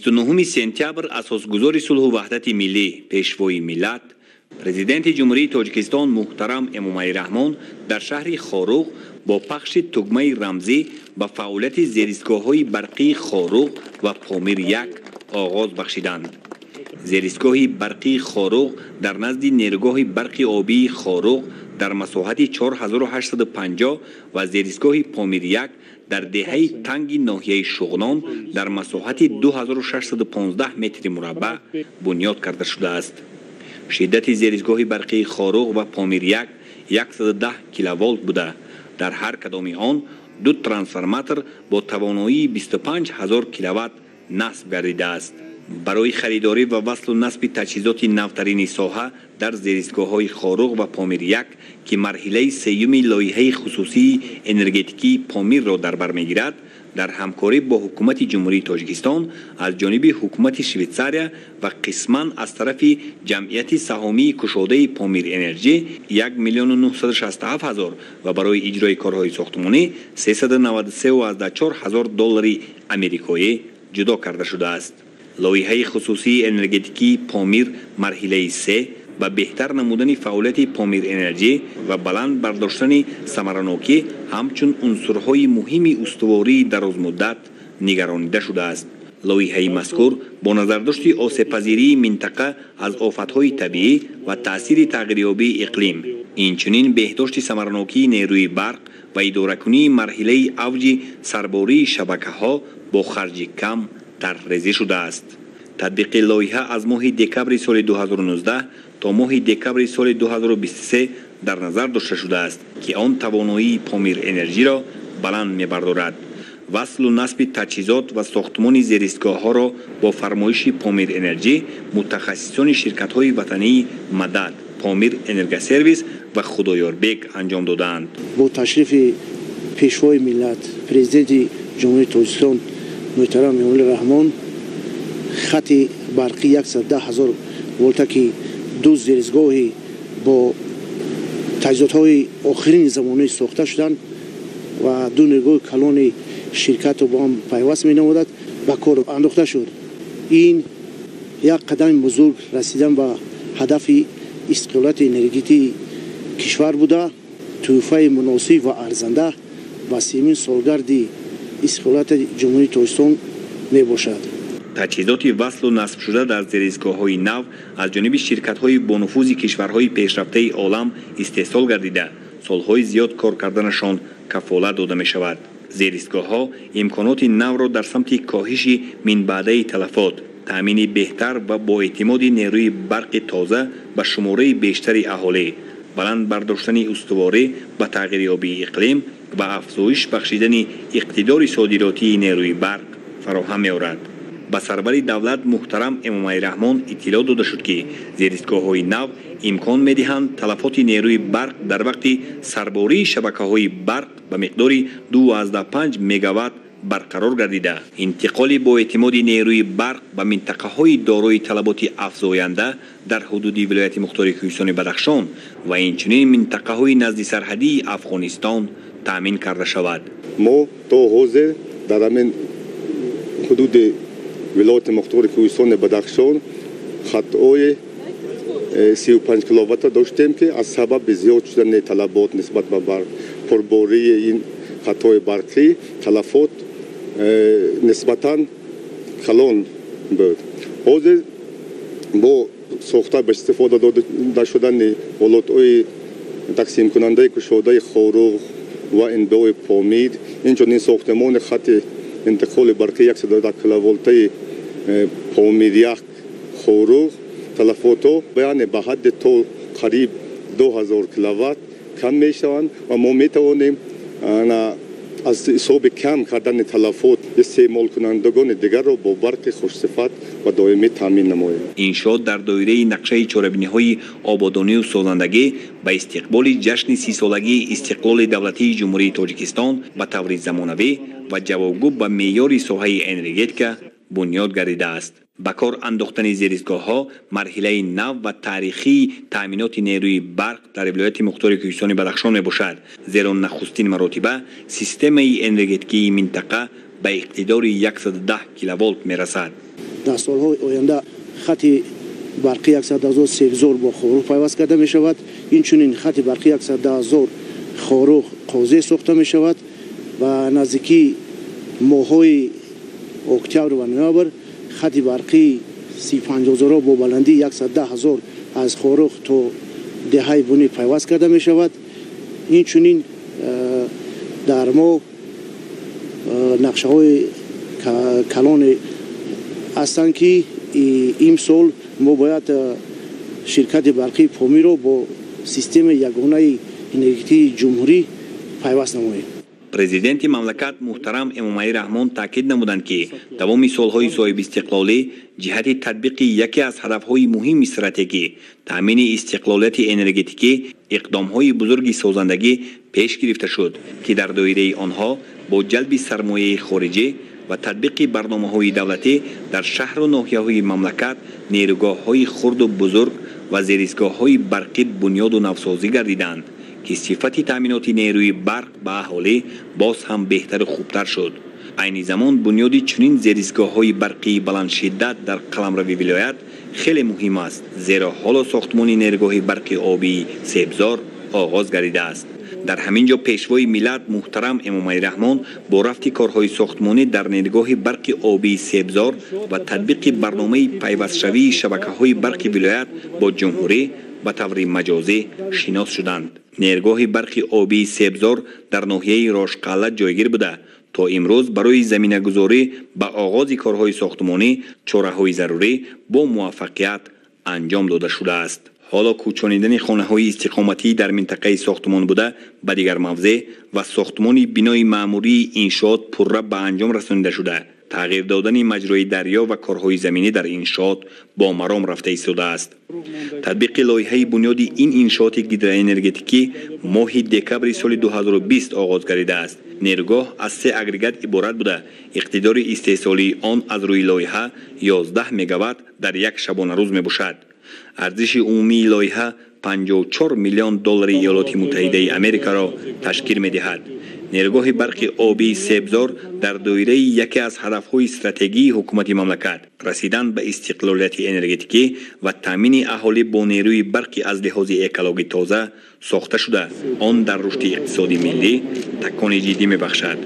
29 сентябр асосгузори сулҳу ваҳдати миллӣ, пешвои миллат, Президенти Ҷумҳурии Тоҷикистон муҳтарам Эмомалӣ Раҳмон дар шаҳри Хоруғ бо пахши тугмаи рамзӣ ба фаъолияти зеристгоҳҳои барқии Хоруғ ва Помир-1 оғоз бахшиданд. Зеристгоҳи барқии Хоруғ дар назди нерӯгоҳи барқи обии Хоруғ дар масоҳати 4850 ва зеристгоҳи Помир-1 дар деҳаи Танги ноҳияи Шуғнон дар масоҳати 2615 метри мураббаъ бунёд карда шудааст. Шиддати зеристгоҳи барқии Хоруғ ва Помир-1 110 киловолт буда, дар ҳар кадоми он ду трансформатор бо тавоноии 25 000 киловатт насб гардидааст. Барои харидорӣ ва васлу насби таҷҳизоти навтарини соҳа дар зеристгоҳҳои Хоруғ ва Помир-1, ки марҳилаи сеюми лоиҳаи хусусии энергетикии Помирро дар бар мегирад, дар ҳамкорӣ бо ҳукумати Ҷумҳурии Тоҷикистон аз ҷониби ҳукумати Швейтсария ва қисман аз тарафи ҷамъияти саҳомии кушодаи Помир Энерҷӣ 1 967 000 ва барои иҷрои корҳои сохтмонӣ 393,4 ҳазор доллари амрикоӣ ҷудо карда шудааст. Лоиҳаи хусусии энергетикии Помир марҳилаи се ба беҳтар намудани фаъолияти Помир Энерҷӣ ва баланд бардоштани самаранокӣ ҳамчун унсурҳои муҳими устувории дарозмуддат нигаронида шудааст. Лоиҳаи мазкур бо назардошти осебпазирии минтақа аз офатҳои табиӣ ва таъсири тағйирёбии иқлим, инчунин беҳдошти самаранокии нерӯи барқ ва идоракунии марҳилаи авҷи сарбории шабакаҳо бо харҷи кам тарҳрезӣ шудааст. Татбиқи лоиҳа аз моҳи декабри соли 2019 то моҳи декабри соли 2023 дар назар дошта шудааст, ки он тавоноии Помир Энерҷиро баланд мебардорад. Васлу насби таҷҳизот ва сохтмони зеристгоҳҳоро бо фармоиши Помир Энерҷӣ мутахассисони ширкатҳои ватании Мадад, Помир Энергосервис ва Худоёрбек анҷом додаанд. Бо ташрифи пешвои миллат, Президенти Ҷумҳурии Тоҷикистон муҳтарам Эмомалӣ Раҳмон, хати барқӣ 110 ҳазор волта, ки ду зеристгоҳи бо таҷҳизотҳои охирини замонавӣ сохта шуданд ва ду нерӯгоҳи калони ширкатро бо ҳам пайваст менамудад, ба кор андохта шуд. Ин як қадами бузург расидан ба ҳадафи истиқлолияти энергетикии кишвар буда, тӯҳфаи муносиб ва арзанда ба сеюмин солгарди истиқлолияти Ҷумҳурии Тоҷикистон мебошад. Таҷҳизоти васлу насбшуда дар зеристгоҳҳои нав аз ҷониби ширкатҳои бонуфузи кишварҳои пешрафтаи олам истеҳсол гардида, солҳои зиёд кор карданашон кафолат дода мешавад. Зеристгоҳҳо имконоти навро дар самти коҳиши минбаъдаи талафот, таъмини беҳтар ва боэътимоди нерӯи барқи тоза ба шумораи бештари аҳолӣ, баланд бардоштани устуворӣ ба тағйирёбии иқлим ва афзоиш бахшидани иқтидори содиротии нерӯи барқ фароҳам меорад. Ба сарвари давлат муҳтарам Эмомалӣ Раҳмон иттилоъ дода шуд, ки зеристгоҳҳои нав имкон медиҳанд талафоти нерӯи барқ дар вақти сарбории шабакаҳои барқ ба миқдори 2,5 мегаватт барқарор гардида, интиқоли боэътимоди нерӯи барқ ба минтақаҳои дорои талаботи афзоянда дар ҳудуди вилояти мухтори Кӯҳистони Бадахшон ва инчунин минтақаҳои назди сарҳадии Афғонистон таъмин карда шавад. Мо то ҳозир дар ҳамин ҳудуди вилояти мухтори Кӯҳистони Бадахшон хатҳои 35 киловатта доштем, ки аз сабаби зиёд шудани талабот нисбат ба барқ, пурбории ин хатҳои барқӣ, талафот нисбатан калон буд. Ҳозир бо сохта ба истифода дода шудани ҳолатҳои тақсимкунандаи кушодаи Хоруғ ва НБОи Помир, инчунин сохтмони хати интиқоли барқи 110 киловолтаи Помир-1 Хоруғ, талафотҳо яъне ба ҳадди то қариб 2000 киловатт кам мешаванд ва мо метавонем аз ҳисоби кам кардани талафот истеъмолкунандагони дигарро бо барқи хушсифат ва доимӣ таъмин намоем. Иншоот дар доираи нақшаи чорабиниҳои ободонию созандагӣ ба истиқболи ҷашни 30-солагии истиқлоли давлатии Ҷумҳурии Тоҷикистон ба таври замонавӣ ва ҷавобгӯ ба меъёри соҳаи энергетика бунёд гардидааст. Ба кор андохтани зеристгоҳҳо марҳилаи нав ва таърихии таъминоти нерӯи барқ дар вилояти мухтори Кӯҳистони Бадахшон мебошад, зеро нахустин маротиба системаи энергетикии минтақа ба иқтидори 110 киловолт мерасад. Дар солҳои оянда хати барқи 110 Себзор бо Хоруғ пайваст карда мешавад. Инчунин хати барқи 110 Хоруғ Қозе сохта мешавад ва наздикии моҳҳои октябр ва ноябр хати барқии 35 бо баландии 110 аз Хоруғ то деҳаи Бунӣ пайваст карда мешавад. Инчунин дар мо нақшаҳои калоне ҳастанд, ки имсол мо бояд ширкати барқии Помиро бо системаи ягонаи энергетикии ҷумҳурӣ пайваст намоем. Президенти мамлакат муҳтарам Эмомалӣ Раҳмон таъкид намуданд, ки давоми солҳои соҳибистиқлолӣ ҷиҳати татбиқи яке аз ҳадафҳои муҳими стратегӣ таъмини истиқлолияти энергетикӣ иқдомҳои бузурги созандагӣ пеш гирифта шуд, ки дар доираи онҳо бо ҷалби сармояи хориҷӣ ва татбиқи барномаҳои давлатӣ дар шаҳру ноҳияҳои мамлакат нерӯгоҳҳои хурду бузург ва зеристгоҳҳои барқӣ бунёду навсозӣ гардиданд, ки сифати таъминоти нерӯи барқ ба аҳолӣ боз ҳам беҳтару хубтар шуд. Айни замон бунёди чунин зеристгоҳҳои барқии баландшиддат дар қаламрави вилоят хеле муҳим аст, зеро ҳоло сохтмони нерӯгоҳи барқи обии Себзор оғоз гардидааст. Дар ҳамин ҷо пешвои миллат муҳтарам Эмомалӣ Раҳмон бо рафти корҳои сохтмонӣ дар нерӯгоҳи барқи обии Себзор ва татбиқи барномаи пайвастшавии шабакаҳои барқи вилоят бо ҷумҳурӣ ба таври маҷозӣ шинос шуданд. Нерӯгоҳи барқи обии Себзор дар ноҳияи Рошқалъа ҷойгир буда, то имрӯз барои заминагузорӣ ба оғози корҳои сохтмонӣ чораҳои зарурӣ бо муваффақият анҷом дода шудааст. Ҳоло кӯчонидани хонаҳои истиқоматӣ дар минтақаи сохтмон буда ба дигар мавзеъ ва сохтмони бинои маъмурии иншоот пурра ба анҷом расонида шуда, тағйир додани маҷрои дарё ва корҳои заминӣ дар иншоот бо маром рафта истодааст. Татбиқи лоиҳаи бунёди ин иншооти гидроэнергетикӣ моҳи декабри соли 2020 оғоз гардидааст. Нерӯгоҳ аз се агрегат иборат буда, иқтидори истеҳсолии он аз рӯи лоиҳа 11 мегаватт дар як шабонарӯз мебошад. Арзиши умумии лоиҳа 54 миллион доллари Иёлоти Муттаҳидаи Америкаро ташкил медиҳад. Нерӯгоҳи барқи обии Себзор дар доираи яке аз ҳадафҳои стратегии ҳукумати мамлакат расидан ба истиқлолияти энергетикӣ ва таъмини аҳолӣ бо нерӯи барқи аз лиҳози экологӣ тоза сохта шуда, он дар рушди иқтисоди миллӣ такони ҷиддӣ мебахшад.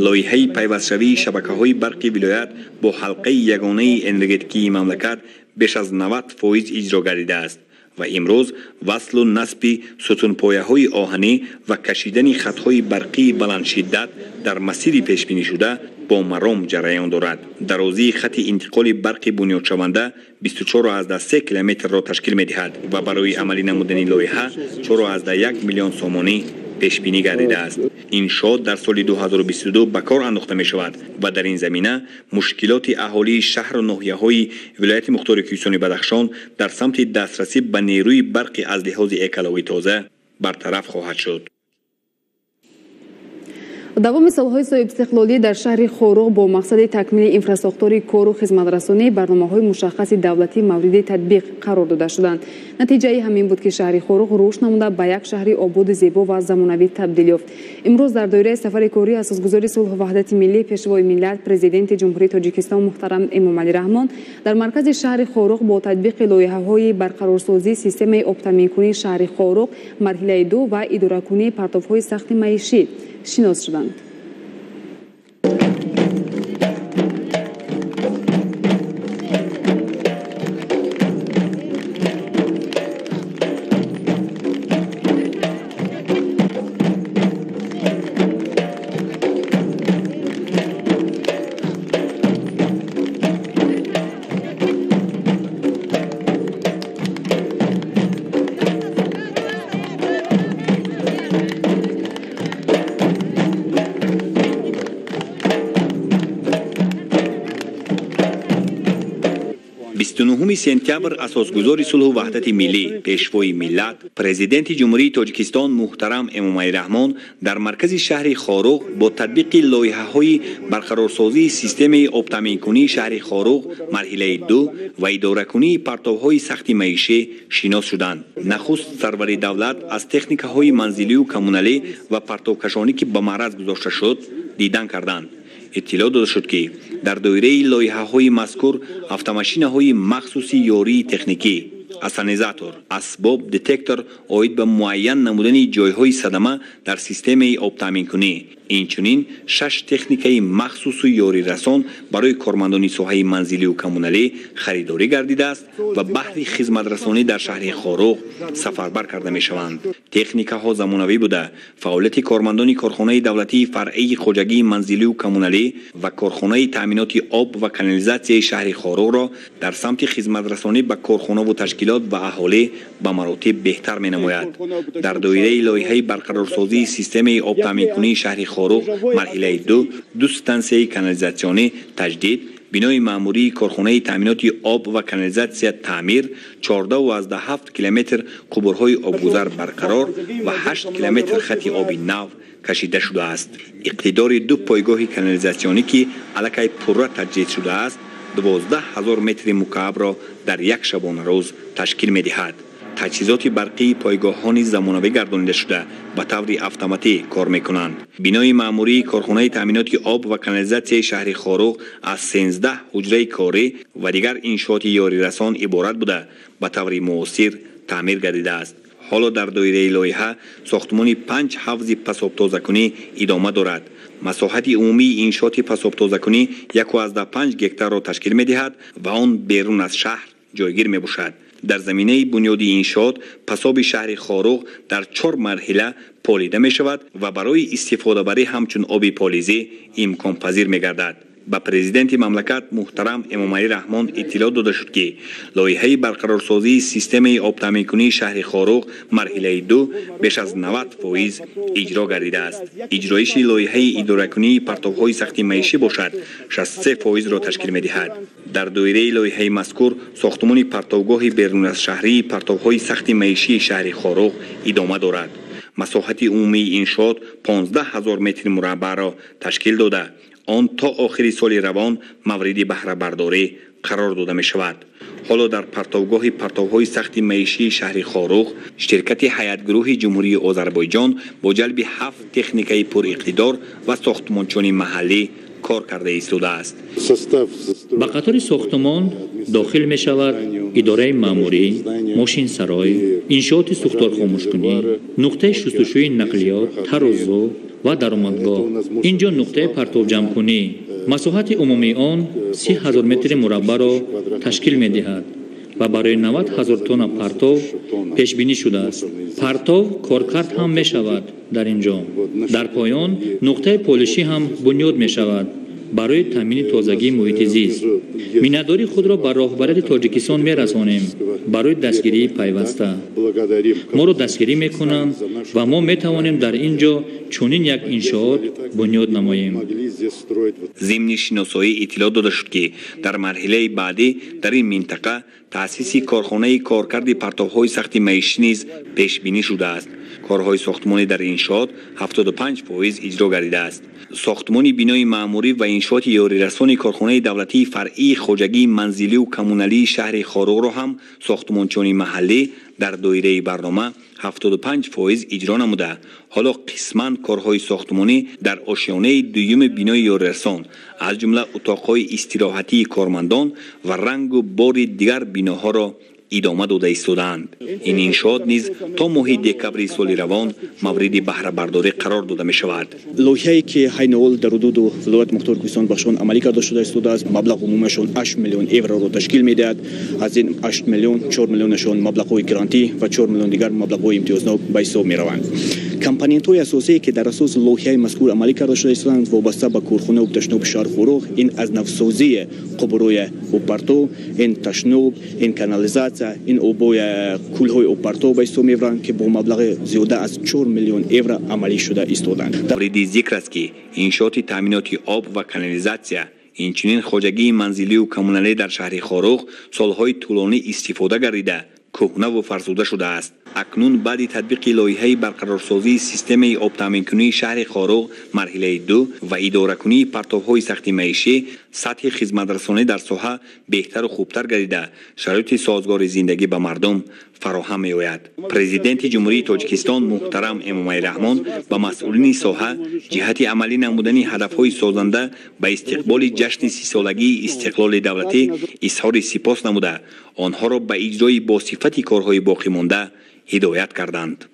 Лоиҳаи пайвастшавии шабакаҳои барқи вилоят бо ҳалқаи ягонаи энергетикии мамлакат беш аз 90% иҷро гардидааст ва имрӯз васлу насби сутунпояҳои оҳанӣ ва кашидани хатҳои барқии баландшиддат дар масири пешбинишуда бо маром ҷараён дорад. Дарозии хати интиқоли барқи бунёдшаванда 24,3 километрро ташкил медиҳад ва барои амалӣ намудани лоиҳа 4,1 миллион сомонӣ пешбинӣ гардидааст. Иншоот дар соли 2022 ба кор андохта мешавад ва дар ин замина мушкилоти аҳолии шаҳру ноҳияҳои вилояти мухтори Кӯҳистони Бадахшон дар самти дастрасӣ ба нерӯи барқи аз лиҳози экологӣ тоза бартараф хоҳад шуд. Давоми солҳои соҳибистиқлолӣ дар шаҳри Хоруғ бо мақсади такмили инфрасохтори кору хизматрасонӣ барномаҳои мушаххаси давлатӣ мавриди татбиқ қарор дода шуданд. Натиҷаи ҳамин буд, ки шаҳри Хоруғ рушд намуда ба як шаҳри ободу зебо ва замонавӣ табдил ёфт. Имрӯз дар доираи сафари корӣ асосгузори сулҳу ваҳдати миллӣ, пешвои миллат, президенти Ҷумҳурии Тоҷикистон муҳтарам Эмомалӣ Раҳмон дар маркази шаҳри Хоруғ бо татбиқи лоиҳаҳои барқарорсозии системаи обтаъминкунии шаҳри Хоруғ марҳилаи 2 ва идоракунии партовҳои сахти маишӣ шинос шуданд. Сентябр асосгузори сулҳу ваҳдати миллӣ, пешвои миллат, президенти Ҷумҳурии Тоҷикистон муҳтарам Эмомалӣ Раҳмон дар маркази шаҳри Хоруғ бо татбиқи лоиҳаҳои барқарорсозии системаи обтаъминкунии шаҳри Хоруғ марҳилаи 2 ва идоракунии партовҳои сахти маишӣ шинос шуданд. Нахуст сарвари давлат аз техникаҳои манзилию коммуналӣ ва партовкашонӣ, ки ба маъраз гузошта шуд, дидан карданд. Иттилоъ дода шуд, ки дар доираи лоиҳаҳои мазкур автомашинаҳои махсуси ёрии техникӣ, ассенизатор, асбоб, детектор оид ба муайян намудани ҷойҳои садама дар системаи обтаъминкунӣ, инчунин 6 техникаи махсусу ёрирасон барои кормандони соҳаи манзилию коммуналӣ харидорӣ гардидааст ва баҳри хизматрасонӣ дар шаҳри Хоруғ сафарбар карда мешаванд. Техникаҳо замонавӣ буда, фаъолияти кормандони корхонаи давлатии фаръии хоҷагии манзилию коммуналӣ ва корхонаи таъминоти об ва канализатсияи шаҳри Хоруғро дар самти хизматрасонӣ ба корхонаву ташкилот ва аҳолӣ ба маротиб беҳтар менамояд. Дар доираи лоиҳаи барқарорсозии системаи обтаъминкунии шаҳри Хоруғ марҳилаи 2 ду стансияи канализатсионӣ таҷдид, бинои маъмурии корхонаи таъминоти об ва канализатсия таъмир, 14,7 километр қубурҳои обгузар барқарор ва 8 километр хати оби нав кашида шудааст. Иқтидори ду пойгоҳи канализатсионӣ, ки аллакай пурра таҷдид шудааст, 12 000 метри мукаабро дар як шабонарӯз ташкил медиҳад. Таҷҳизоти барқии пойгоҳҳо низ замонавӣ гардонида шуда, ба таври автоматӣ кор мекунанд. Бинои маъмурии корхонаи таъминоти об ва канализатсияи шаҳри Хоруғ аз 13 ҳуҷраи корӣ ва дигар иншооти ёрирасон иборат буда, ба таври муосир таъмир гардидааст. Ҳоло дар доираи лоиҳа сохтмони 5 ҳавзи пасобтозакунӣ идома дорад. Масоҳати умумии иншооти пасобтозакунӣ 1,5 гектарро ташкил медиҳад ва он берун аз шаҳр ҷойгир мебошад. Дар заминаи бунёди иншоот пасоби шаҳри Хоруғ дар 4 марҳила полида мешавад ва барои истифодабарӣ ҳамчун оби полизӣ имконпазир мегардад. Ба президенти мамлакат муҳтарам Эмомалӣ Раҳмон иттилоъ дода шуд, ки лоиҳаи барқарорсозии системаи обтаъминкунии шаҳри Хоруғ марҳилаи 2 беш аз 90% иҷро гардидааст. Иҷроиши лоиҳаи идоракунии партовҳои сахти маишӣ бошад 63%-ро ташкил медиҳад. Дар доираи лоиҳаи мазкур сохтмони партовгоҳи берун аз шаҳрии партовҳои сахти маишии шаҳри Хоруғ идома дорад. Масоҳати умумии иншоот 15 000 метри мураббаъро ташкил дода, он то охири соли равон мавриди баҳрабардорӣ қарор дода мешавад. Ҳоло дар партовгоҳи партовҳои сахти маишии шаҳри Хоруғ ширкати ҳаятгурӯҳи Ҷумҳурии Озарбойҷон бо ҷалби 7 техникаи пуриқтидор ва сохтмончони маҳаллӣ кор карда истодааст. Ба қатори сохтмон дохил мешавад идораи маъмурӣ, мошинсарой, иншооти сӯхторхомӯшкунӣ, нуқтаи шустушӯи нақлиёт, тарозу ва даромадгоҳ. Ин ҷо нуқтаи партовҷамъкунӣ. Масоҳати умумии он 30 000 метри мураббаъро ташкил медиҳад ва барои 90 000 тонна партов пешбинӣ шудааст. Партов коркард ҳам мешавад дар ин ҷо. Дар поён нуқтаи полишӣ ҳам бунёд мешавад барои таъмини тозагии муҳити зист. Миннатдории худро ба роҳбарияти Тоҷикистон мерасонем барои дастгирии пайваста. Моро дастгирӣ мекунанд ва мо метавонем дар ин ҷо чунин як иншоот бунёд намоем. Зимни шиносоӣ иттилоъ дода шуд, ки дар марҳилаи баъдӣ дар ин минтақа таъсиси корхонаи коркарди партовҳои сахти маишӣ низ пешбинӣ шудааст. Корҳои сохтмонӣ дар иншоот 75% иҷро гардидааст. Сохтмони бинои маъмурӣ ва иншооти ёрирасони корхонаи давлатии фаръии хоҷагии манзилию коммуналии шаҳри Хоруғро ҳам сохтмончони маҳаллӣ дар доираи барнома 75% иҷро намуда, ҳоло қисман корҳои сохтмонӣ дар ошёнаи дуюми бинои ёрирасон, аз ҷумла утоқҳои истироҳатии кормандон ва рангу бори дигар биноҳоро идома дода истодаанд. Ин иншоот низ то моҳи декабри соли равон мавриди баҳрабардорӣ қарор дода мешавад. Лоиҳае ки ҳайни ҳол дар ҳудуду вилояти мухтори Кӯҳистон Бадахшон амалӣ карда шуда истодааст, маблағ умумиашон 8 миллион евроро ташкил медиҳад. Аз ин 8 миллион 4 миллионашон маблағҳои грантӣ ва 4 миллион дигар маблағҳои имтиёзнок ба ҳисоб мераванд. Компонентҳои асосие ки дар асоси лоиҳаи мазкур амалӣ карда шуда истодаанд вобаста ба корхонаи обташноби шаҳри Хоруғ, ин аз навсозии қубурҳои обпартов, ин ташноб, ин канализатсия, ин обои кӯлҳои обпартов ба ҳисоб мебаранд, ки бо маблағи зиёда аз 4 миллион евро амалӣ шуда истоданд. Мавриди зикр аст, ки иншооти таъминоти об ва канализатсия, инчунин хоҷагии манзилию коммуналӣ дар шаҳри Хоруғ солҳои тӯлонӣ истифода гардида, кӯҳнаву фарсуда шудааст. Акнун баъди татбиқи лоиҳаи барқарорсозии системаи обтаъминкунии шаҳри Хоруғ марҳилаи 2 ва идоракунии партовҳои сахти маишӣ, сатҳи хизматрасонӣ дар соҳа беҳтару хубтар гардида, шароити созгори зиндагӣ ба мардум фароҳам меояд. Президенти Ҷумҳурии Тоҷикистон муҳтарам Эмомалӣ Раҳмон ба масъулини соҳа ҷиҳати амалӣ намудани ҳадафҳои созанда ба истиқболи ҷашни 30-солагии истиқлоли давлатӣ изҳори сипос намуда, онҳоро ба иҷрои босифати корҳои боқимонда ҳидоят карданд.